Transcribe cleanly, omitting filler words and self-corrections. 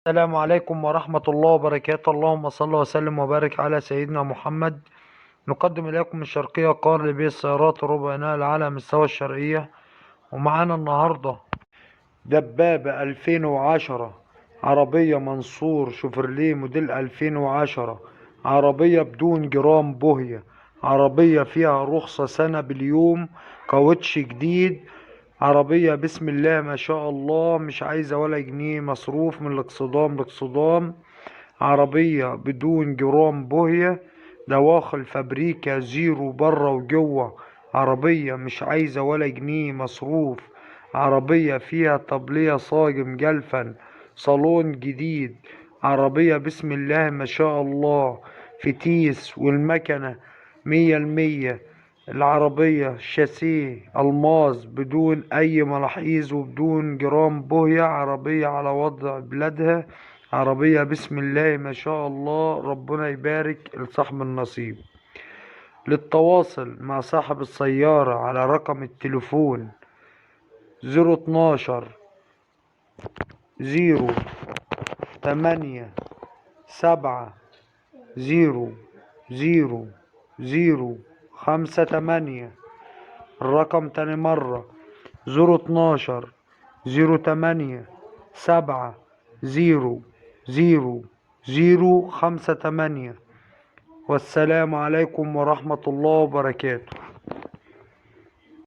السلام عليكم ورحمة الله وبركاته. اللهم صل وسلم وبارك على سيدنا محمد. نقدم إليكم الشرقية قار لبيع السيارات ربع نقل على مستوى الشرقية. ومعانا النهاردة دبابة 2010، عربية منصور شوفرليه موديل 2010، عربية بدون جرام بوهية، عربية فيها رخصة سنة باليوم، كاوتش جديد، عربية بسم الله ما شاء الله، مش عايزة ولا جنيه مصروف من الاقصدام لاقصدام، عربية بدون جرام بوهية، دواخل فابريكا زيرو برا وجوه، عربية مش عايزة ولا جنيه مصروف، عربية فيها طبلية صاج مجلفن، صالون جديد، عربية بسم الله ما شاء الله، فتيس والمكنة 100%، العربية شاسيه ألماظ بدون أي ملاحظ وبدون جرام بوهية، عربية على وضع بلادها، عربية بسم الله ما شاء الله، ربنا يبارك لصاحب النصيب. للتواصل مع صاحب السيارة على رقم التليفون 012 0 8 7 0 0 0 5 8. الرقم تاني مرة 012 08 7 0 0 0 5 8. والسلام عليكم ورحمة الله وبركاته.